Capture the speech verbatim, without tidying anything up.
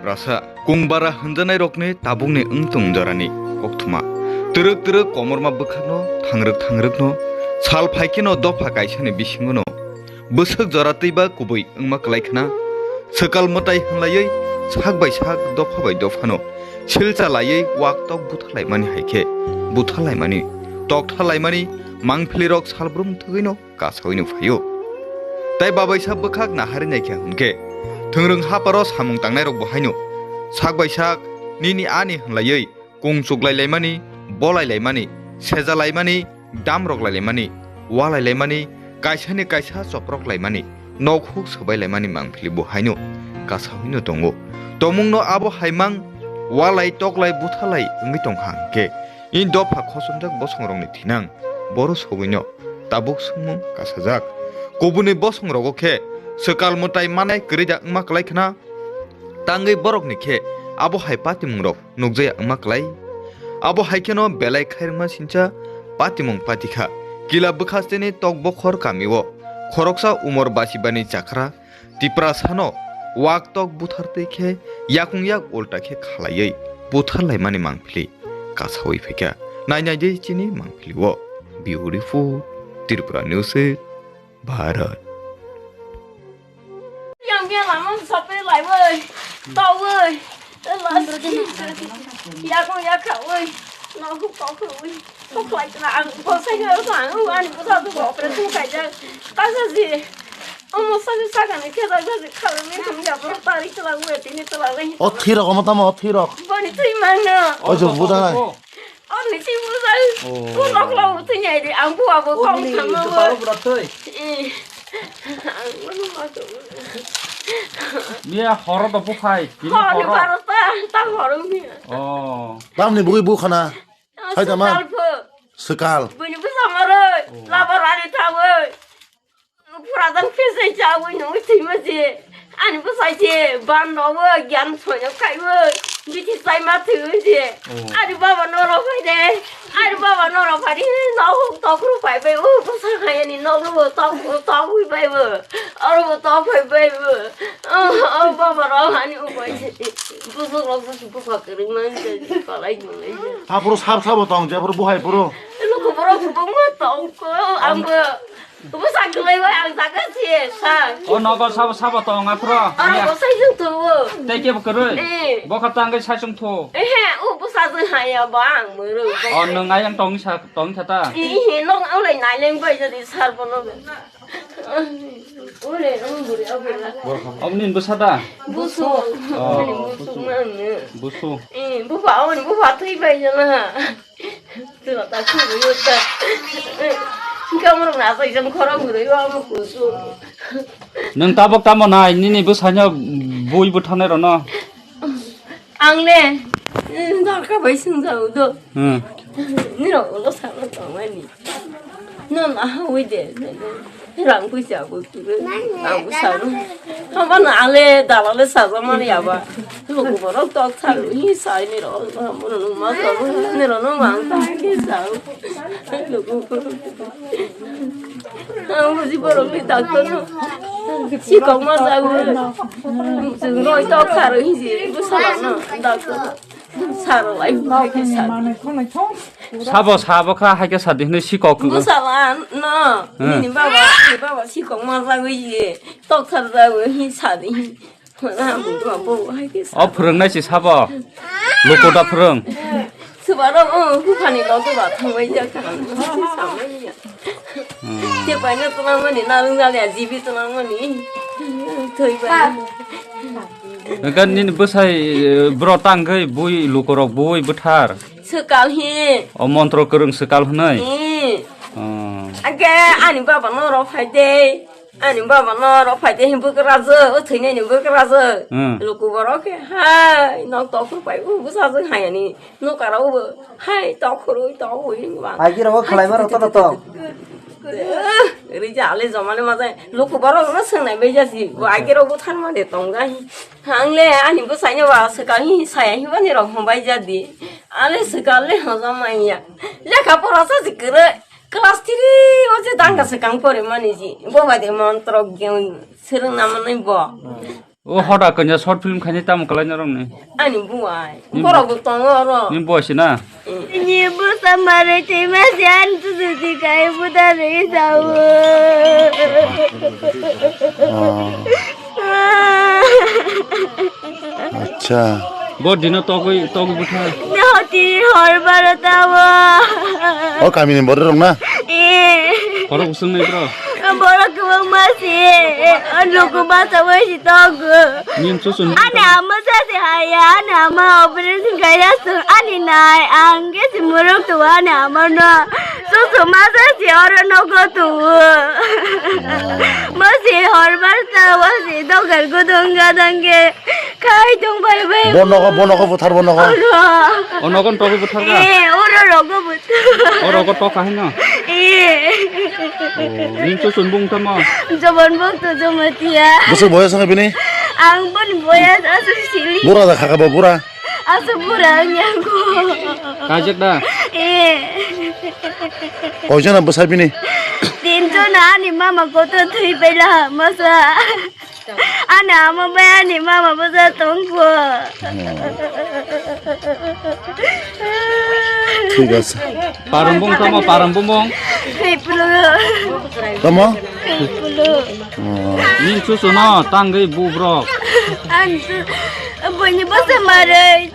Rasa, kungbara hwnjanai rokni tabukni wngtong jorani kokthuma. Twrwk twrwk komorma bwkhakno thangrwk thangrwkno sal phaikheno dopha kaisani bisingono bwswk jora twiba kubui wngma kwlai khna. Swkal mwtai hwnlaiwi sak bai sak dopha bai dophano silcha laiwi wak tok butharlaimani hai khe butharlaimani, toktharlaimani mangpilirok salbrum thwgwino kasaui no phaio. Tai babaisa bwkhak nahari naikha hwnkhe, thwngrwng haparo samung tangnai rok bo haino sak bai sak nini ani hwnlaiwi kung chuklai laimani, bolai laimani, seja laimani, damrok lai laimani, walai laimani, kaisani kaisa choprok laimani, nok huk swbai laimani mangphili bo haino kasaui no tongo. Tongmungno abo hai mang walai toklai buthalai wngwi tongkha hwnkhe, in dopha khosomjak bosongrokni thinang boro sogwino tabuk swngmung kasajak. Kubuni bosongrogo khe swkal mwtai manai kwrwi da wngma kwlai khna, tangwi borokni khe abo hai patimungrok nukjaya wngma kwlai. Abo hai kheno belai khairwngma sincha patimung patikha. Kila bwkhasteni tok bokhor kamio khoroksa umor bachibani chakra Tiprasano wak tok buthartwi khe yakung yak ulta khe khalaiwi butharlaimani mangphili kasaui phaikha. Nainai de chini mangphili o. Beautiful Tripura News, Bharat. Yang yang lama sope lai woi, tau woi, last, yakung yakha woi, no hu tau woi. Kok lai tuna ang ko sai ko ang ani ko tau ko operation kai ja. Kasa si. Omo sagi sagani khe dak dak khawi mi thum ya bro tari tla ue tini tla ue. O thirok omo tamo o thirok. Boni twi mangno. O jo buda nai. O ni twi buda. O. O nok lo twi nyai di ang bu abo kong thang no. Baro bura twi. Eh. Ang manu ma to. Mia horo do bukhai. Horo baro ta ta horo mi. O. Tamni bugui bukhana. Hai tama. Swkal. Bini busa maroi. Laba rani thawi. Pura dang phese chawi nung thima je. Ani bwsai je ban rogo gyan soyo kaiwi. Bithi sai ma thwi je. Ani baba no ro phai de. Ani baba no ro phai de. No tokru phai bai. U bwsa hai ani no ro tok tok wi bai bo. Aro bo tok phai bai bo. O baba ro ani u bai je. Bwsa ro bwsa bwsa kri man je. Palai man je. Apro sab sabo tong je apro buhai puro. Luku borok bongma tongko, angbo. Bwsa kwlaiwi ang jaga se sa. O nogo sabo sabo tong aphro. Ang bo sai jung tu. Tei kebo kwrwi. Eh. Bokha tangwi sai sung thu. Eh, u bwsa jung haya ba ang muru. O nung ayang tong sa tong thata. Eh, nong aulai naileng bai jadi sar bono. Ule, um, buri, abura. Omni bwsa da? Busu. Oh. Busu mangni. Busu. Eh, bufa, on, bufa twi bai jana. Tira ta ku yu ta. Kamro na sai jam khoro guru yo am kusu. Nwng tabok tamo nai nini bwsano bui bwthanai rono. Ang le, eh, dorkar bai swngjao do. Hmm. Nirok ulo salo tongmani. Non aha ui de. Rang puisa bo turu. Ang bo salo. Haba na ale dalale saja mani aba. Lugu borok tok salo hi sai nirok. Haba no ma salo nirok no mang ta ke sao. Lugu borok. Ang buji borok ni doctor no. Si kok ma jago. Roi tok saro hi si bu salo no doctor. Saro lai bu ke saro. Sabo sabo kha hai ke sadi hwnwi si kok. Bu sala no. Hmm. Ni baba, ni baba si kok ma jago ye. Tok sar jago hi sadi. O phwrwngnai si sabo. Luku da phwrwng. Subarok o buphani logo ba thangbai jak kaham. Samai ya. Hmm. Te paina tunang mani narung jali a jibi tunang mani. Thoi bai. Gan nini bwsai, eh, bro tangwi bui lukorok bui bwthar. Swkal hi. O montro kwrwng swkal hwnwi. Hi. Oh. Age ani baba no rok phai de. Ani baba no rok phai de hi bwkrajwk, o thwinaini bwkrajwk. Hmm. Luku borok khe hai nok tok phai u bwsajwk hai ani nokara u bo hai tok khurui tok hui ba. Agi rogo khlai ma rok to to. Rija ale jomane ma jai luku borok no swngnai bai jasi. Bo agi rogo tharma de tong jai. Hangle ani bwsai no ba swkang hi saya hi bani rok hon bai jadi. Ale swkang le hojam manya. Lekha pora sa si kwrwi. Class three o je danga swkang pore mani ji. Bo bai de montro gyan swrwng na manwi bo. O hoda kanya short film khainai tamo kwlai norok ni. Ani buai. Ni Borok bo tongo oro. Ni buai se na? Ni bwsa mare tei ma se ani tu tu ti kai buda rei sao. Oh. Acha. Bo dino togwi, togwi butha. Ni hoti hor baro tawo. O kami ni borok rok na? Eh. Borok usung nai bro. Borok kwbangma se, o luku basa bai si tongo. Nini chuchun ani ama sa se haya, ani ama operation khaina sung, ani nai, ang ge si muruk tu ani ama no. Chuchu ma sa se oro nogo tu. Ma se hor bar ta, ma se dogar gudung gadang ge. Khai tong bai bai. Bo nogo, bo nogo buthar bo nogo. Oro. O nogo togwi buthar ga? Eh, oro rogo buthar. O rogo tok kahino? Eh. Oh, nini chuchun bung tamo? Jobon bung tu jomatia. Bwswk boyas wngkha bini? Ang boni boyas aswk sili. Bura da khaka bo bura. Aswk bura ang yang ko. Kajak da? Eh. Koijana bwsa bini? Tinjon ani mama kotor thwi paila masa. Ani ama bai ani mama bwsa tongkho. Thik ase. Param bung tamo, param bung bung. Thwi pulu. Tamo? Thwi pulu. Oh. Nini chuchun no tangwi bubrok. Ani chu, boni bwsa marwi.